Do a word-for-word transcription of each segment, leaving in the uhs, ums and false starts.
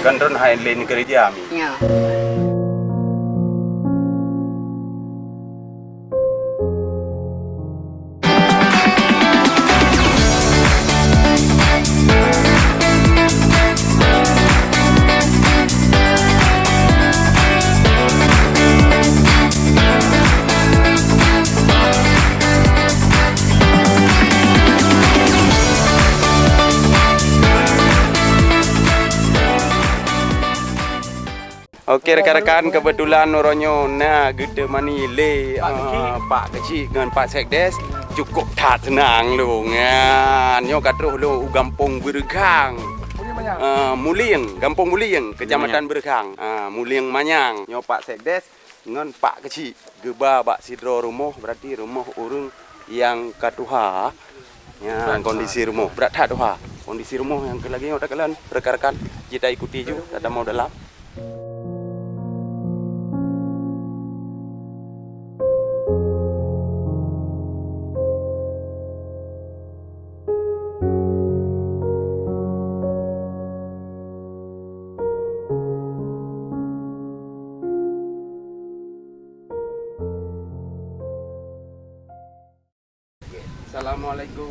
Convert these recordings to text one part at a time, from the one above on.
Kan droen hai lé neukeureuja, Mi. Ya. Oke, rekan-rekan, keubeutulan uroe nyoe na geuteumani lé, Pak Keuchik. Eh, Pak Keuchik ngon Pak Sekdes. Cukôp that seunang lôn. Nyan, nyoe ka troh lôn u Gampông Beureughang. Mulieng Manyang. Eh, Mulieng, Gampông Mulieng, Kecamatan Beureughang. Ah, Mulieng Manyang. Nyoe Pak Sekdes ngon Pak Keuchik geuba bak sidroe rumoh, berarti rumoh ureuëng nyang ka tuha. Nyan kondisi rumoh, brat that tuha. Kondisi rumoh nyang keu lagée nyoe takalon, rekan-rekan, kita ikuti ju, tatamong dalam. Assalamualaikum.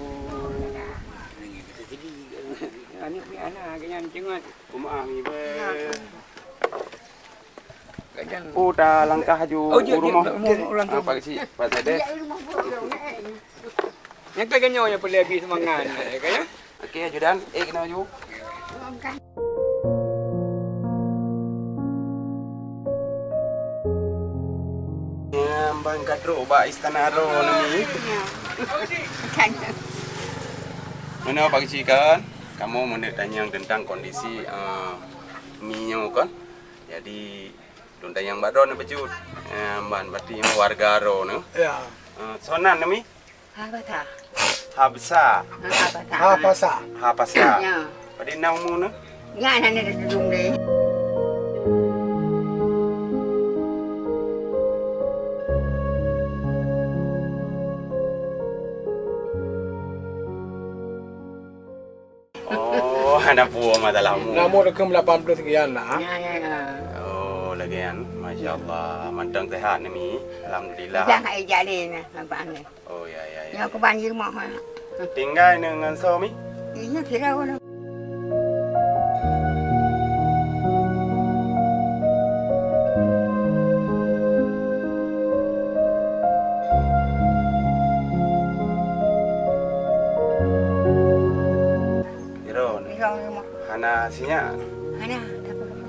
Aneuk mi ana geuhnyan ceungat. Kumaah mi be? Kadang. Oh, ta langkah aju. Oh, jeuet, u rumoh. Jeuet, u rumoh, u rumoh. Ah, Pak Keuchik, Pak Sekdes. Nyang ka ganyoe nyang peureulée bri seumangat, ya kan, ya? Oke, ajudan. Eh, keunoe aju. Nyan ban ka trok bak istana droe nyoe, Mi. Meunoe Pak Keuchik kan, kamoe meuneuk tanyong teuntang kondisi, eh, Mi nyoe kan. Jadi, lôn tanyong bak droeneuh bacut. Eh, ban berarti nyoe warga droeneuh. Ya. Eh, soe nan nyoe, Mi? Habasa. Habsa. Ha, Habasa. Habasa. Habasa. Ya. Padum na umu neuh? Nyan hana tatudong deh. Oh, hana peue masalah umu. Umu takheun lapan puluh sekian lah. Ya, ya, ya. Oh, lagée nyan. Masya Allah. Mantong sehat nyoe, Mi. Alhamdulillah. Dah hai jadi nah, abang ni. Oh, ya, ya, ya. Nyoe keuban di rumoh, ha. Tinggai nyoe ngon soe, Mi? Iya, kira udah. Kira nyoe. Kira udah mah. Hana sinyak? Hana, tak apa-apa.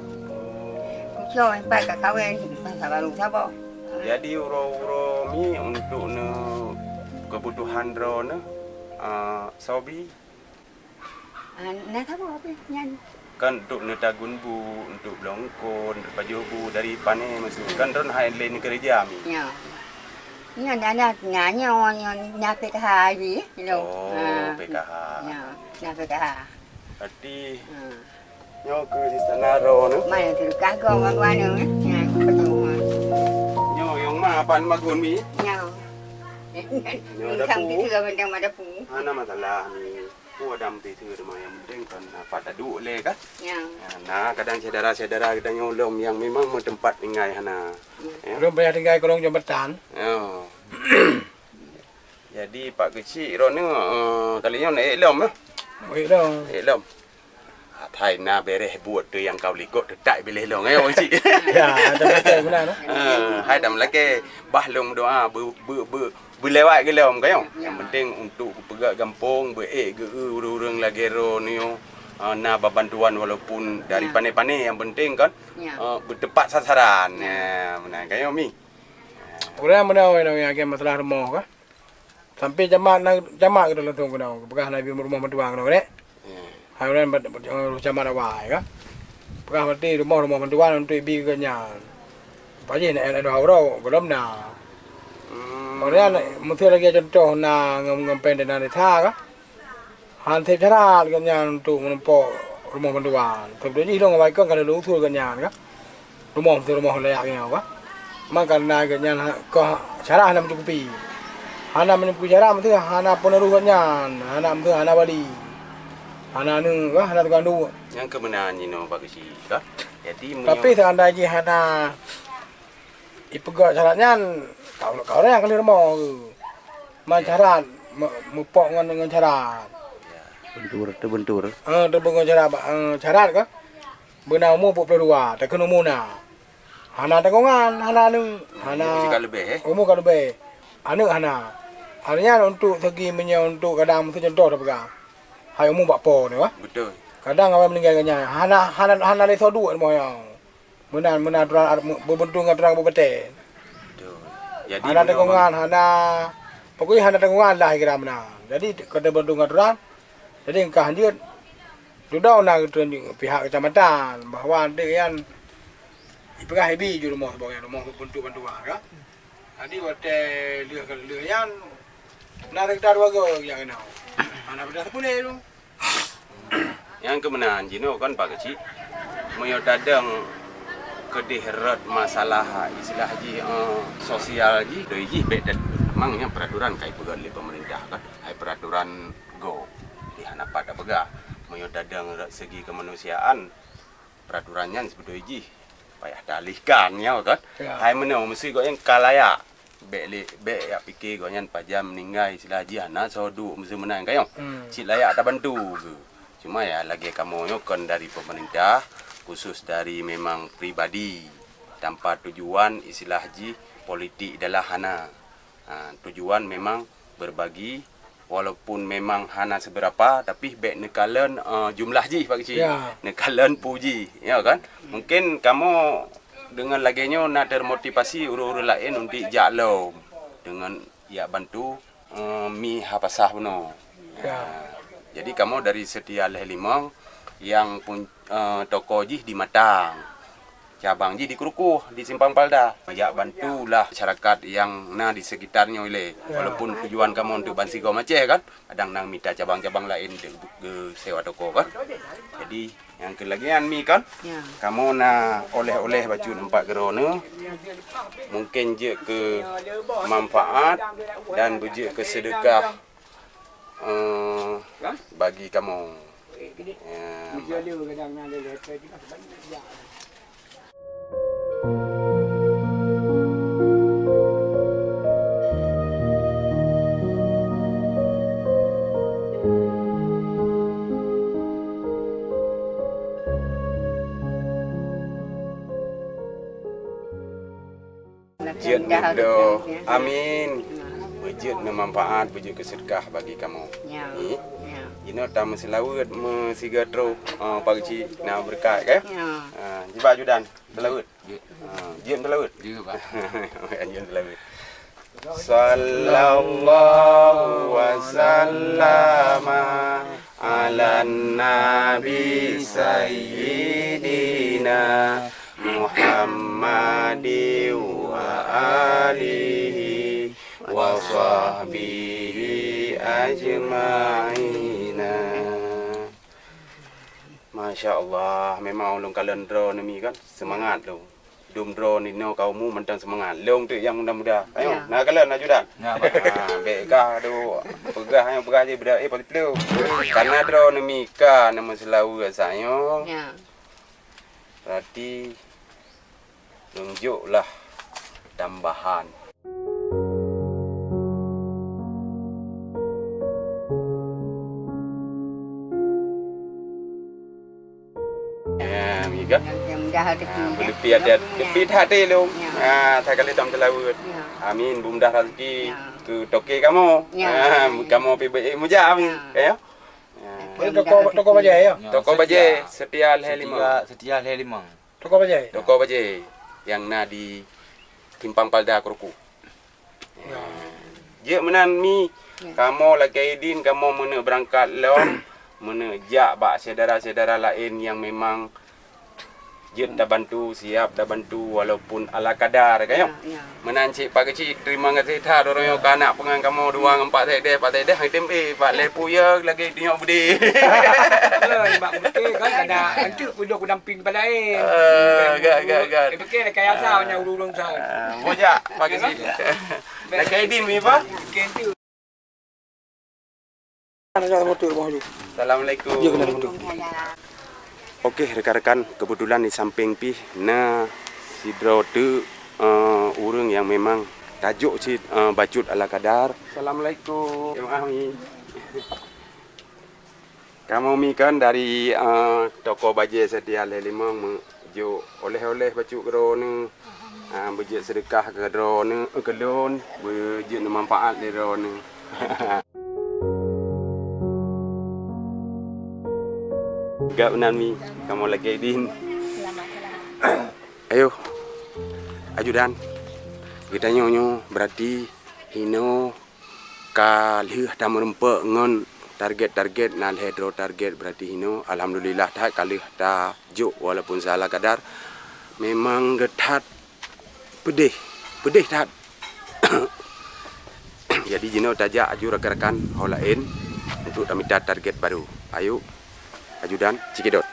Ucok empat ka kawin, masa baru sabar. Jadi, uroe-uroe Mi untuk neu kebutuhan droeneuh, ah, soe bi? Ah, na saboh pih nyan. Kan untuk neutagun bu, untuk bloe eungkôt, untuk pajoh bu dari pané maksud. Kan droen hai lé neukeureuja, Mi. Ya. Nyan na, na, na, nyoe, nyoe, na P K H jih, lôn. Oh, ah, P K H. Ya, na P K H. Berarti, hmm, nyoe keu istana droeneuh. Mana tu kagong wan-wan nyoe, eh? Nyan, betul, ha. Nyoe nyang ma apa magun, Mi? Nyoe. Nyoe dapu. Kan kita bentang pada pu. Hana masalah, Mi. Peue dam teuh teuma nyang penting kan apa taduek lé kan? Ya. Ya, na kadang syedara-syedara geutanyoe lom nyang memang meuteumpat tinggai hana. Ya. Ya. Lom payah tinggai kolong jambatan. Ya. Jadi Pak Keuchik droeneuh, eh, kali nyoe na ék lom, eh? Ék lom. Ék lom. Hai na beureh buet tu nyang ka u likot teutak biléh lom, eh, Pak Keuchik? Ya, ada betul benar, eh? Eh, hai dan meulakée bah lom doa be, be, be, Beulewat geulom ka nyoe. Ya. Nyang penting untuk peugöt gampông, beu ék geu-eu ureuëng-ureuëng lagée droeneuh, ah, na babantuan walaupun dari, ya, pané-pané, nyang penting kan, ya, ah, beuteupat sasaran. Ya. Ya, meunan ka nyoe, Mi. Ureuëng meunoe, meunoe nyang masalah rumoh ka. Sampai jamat na, jamat geutanyoe langsung keunoe, peugah na rumoh bantuan keunoe, nyoe. Ya. Hai ureuëng bat, bat, eh, sama awai ka. Peugah maté rumoh-rumoh bantuan untuk ibi keu nyan. Pajih na, na dua uroe, gohlom na. Hmm. Ureuëng nyan, miseu lagée contoh na ngon, ngon péng dana desa ka. Han sép syarat geuh nyan untuk meunumpok rumoh bantuan. Sabab jih lôn awai kon ka lheueh usul geuh nyan ka. Rumoh meusti rumoh layak nyoe ka. Man kareuna geuh nyan ha-, koh syarat hana meucukupi. Hana meucukupi syarat meusti hana peuneurôh geuh nyan, hana meusti hana wali. Hana aneuk kah, hana tukang duek. Nyang keuh meunan jinoe bak keuchik kah. Jadi meunyoe Tapi seandai jih hana ipeugah syarat nyan, ka ureueng, ka ureueng nyang ka lheueh rumoh. Man syarat, me-, meupok ngon, ngon syarat. Bentur, teubentur. Eh, teubentur ngon syarat, eh, syarat kah? Beuna umu peuet ploh dua, takheun umu na. Hana tanggongan, hana aneuk, hana Umu ka leubeh, eh? Umu ka leubeh. Aneuk hana. Artinya untuk segi meunyoe untuk kadang meusti contoh tapeugah. Hai umu bak po ni, wah. Betul. Kadang awai meuninggai nyan, hana, hana, hana lé soe duek moyang. Meunan, meunan aturan, beubeuntu ngon aturan Kabupaten. Betul. Jadi Hana meunyoe tanggongan, hana, pokoknya hana tanggongan lah kira meunan. Jadi, keu beubeuntu ngon aturan, jadi engkah hanjeuet dudoe na keu pihak kecamatan bahwa dek nyan ipeugah ibi ju rumoh saboh nyan, rumoh beubeuntu bantuan ka. Jadi watèe lheueh ka lheueh nyan, na sekitar dua go nyang keunoe. Hana peudah sapeue lé tu. Nyang keu meunan jinoe kan Pak Keuchik, meunyoe tadong keudeh rot masalah istilah jih, eh, sosial jih, doi jih bèk tet-, memang nyan peraturan ka ipeugöt lé pemerintah kan, hai peraturan gob, jadi hana pat tapeugah. Meunyoe tadong rot segi kemanusiaan, peraturan nyan sibeutôi jih payah taalihkan nyoe kan. Ya. Hai meunoe meusti gobnyan ka layak. Bèk lé, bèk jak pike gobnyan pajan meuninggai istilah jih hana soe duek meuseue meunan kayong. Hmm. Cit layak tabantu geuh. Cuma ya lagèe kamoe nyoe kon dari pemerintah, khusus dari memang pribadi tanpa tujuan istilah jih politik dalah hana. Ha, tujuan memang berbagi, walaupun memang hana seberapa, tapi bèk neukalon, eh, jumlah jih, Pak Keuchik. Ya. Neukalon peue jih, ya kan? Mungkin kamoe deungon lagèe nyoe na termotivasi ureueng-ureueng laén untuk jak lom deungon jak bantu, eh, mi ha pasah bunoe. Ya. Ha, jadi kamoe dari Setia Lhèe Limong nyang pun, eh, toko jih di Matang. Cabang jih di Krukoh, di Simpang Palda. Jak bantulah masyarakat nyang na di sekitar nyoe ilèe. Ya. Walaupun tujuan kamoe untuk bansigom Aceh kan, kadang na mita cabang-cabang laén untuk geusewa toko kan. Jadi, nyang keu lagèe nyan mi kan, Ya. kamoe na oleh-oleh bacut empat droeneuh. Mungkin jeuet keu manfaat dan beujeuet keu seudeukah, eh, bagi kamoe. Ya. Jeuet mudah mudo. Rezeki, ya. Amin. Ya. Beujeuet meumanfaat, beujeuet keu seudeukah bagi kamoe. Ya. Ih. Ya. Jinoe tameuseulaweuet meusigoe troh, eh, Pak Keuchik na beureukat, kan? Ya. Ah, jiba ajudan, seulaweuet. Jeuet. Ah, jeuet seulaweuet. Jeuet, Pak. Jeuet seulaweuet. Sallallahu wa sallama ala nabi sayyidina Muhammadi wa alihi wa sahbihi ajma'ina. Masya Allah, memang ulôn kalon droeneuh mi kan, seumangat lôn. Dum droeneuh nyoe ka umu mantong seumangat. Lôn teuk nyang muda-muda. Ayo, Ya. na kalon ajudan. Ya, Pak. Ah, bèk kah tu peugah nyang peugah jih beda, eh, paling peue. Karena droeneuh mi ka na meuseulaweuet saat nyoe. Ya. Berarti tunjuklah tambahan. Ya, mi kan? Yang, yang mudah rezeki, Ah, ya. beuleupi hati, Ya. beuleupi hati lôn. Ya. Ah, takali tam seulaweuet. Ya. Amin, beumudah rezeki Ya. keu toke kamoe. Ya. Ah, kamoe pi beu mujak, amin. Ya. Ya. Ya. Toko, toko bajèe, ya? Ya, Toko setia. bajèe, Setia Lhèe Limong. Setia, Setia Lhèe Limong. Toko bajèe? Toko bajèe nyang na di Simpang Palda Krukoh. Ya. Jeuet meunan mi, Ya. kamoe lakèe idin, kamoe meuneuk beurangkat lom, meuneuk jak bak syedara-syedara laén nyang memang jeuet tabantu, siap tabantu walaupun ala kadar, kan, ya? Ya, ya. Meunan cit Pak Keuchik, terima kasih that, droe nyoe ka na peungan kamoe dua ngon Pak Sekdes, Pak Sekdes han tem, eh, Pak Lhèe Puyeng lagèe dunyok beudé. Ya, Pak Bukit kan ada antuk pun dok damping kepala lain. Eh, gak, gak, gak. Eh, pakai lah kaya sa, hanya urung-urung sa. Ah, bujak, Pak Keuchik. Lakèe idin mi, Pak? Mungkin tu. Assalamualaikum. Dia kena motor. Oke, rekan-rekan, kebetulan di samping pih na sidroe teuk, eh, ureuëng nyang memang tajok cit, eh, bacut ala kadar. Assalamualaikum. Jemaah mi. Kamoe mi kan dari, eh, toko bajée Setia Lhée Limong meujok oleh-oleh bacut keu droeneuh. Ah, beujeuet seudeukah keu droeneuh, eh, keu lôn, beujeuet neumanfaat lé droeneuh. Gak meunan mi, kamoe lagée din. Ayo, ajudan. Geutanyoe nyoe berarti hinoe ka lheueh tameureumpok ngon target-target, na lhée droe target, berarti hinoe alhamdulillah that ka lheueh tajok walaupun seala kadar. Memang geuthat peudeh, peudeh that. Jadi jinoe tajak aju rakan-rakan ho laén untuk tamita target baru. Ayo, ajudan, cekidot.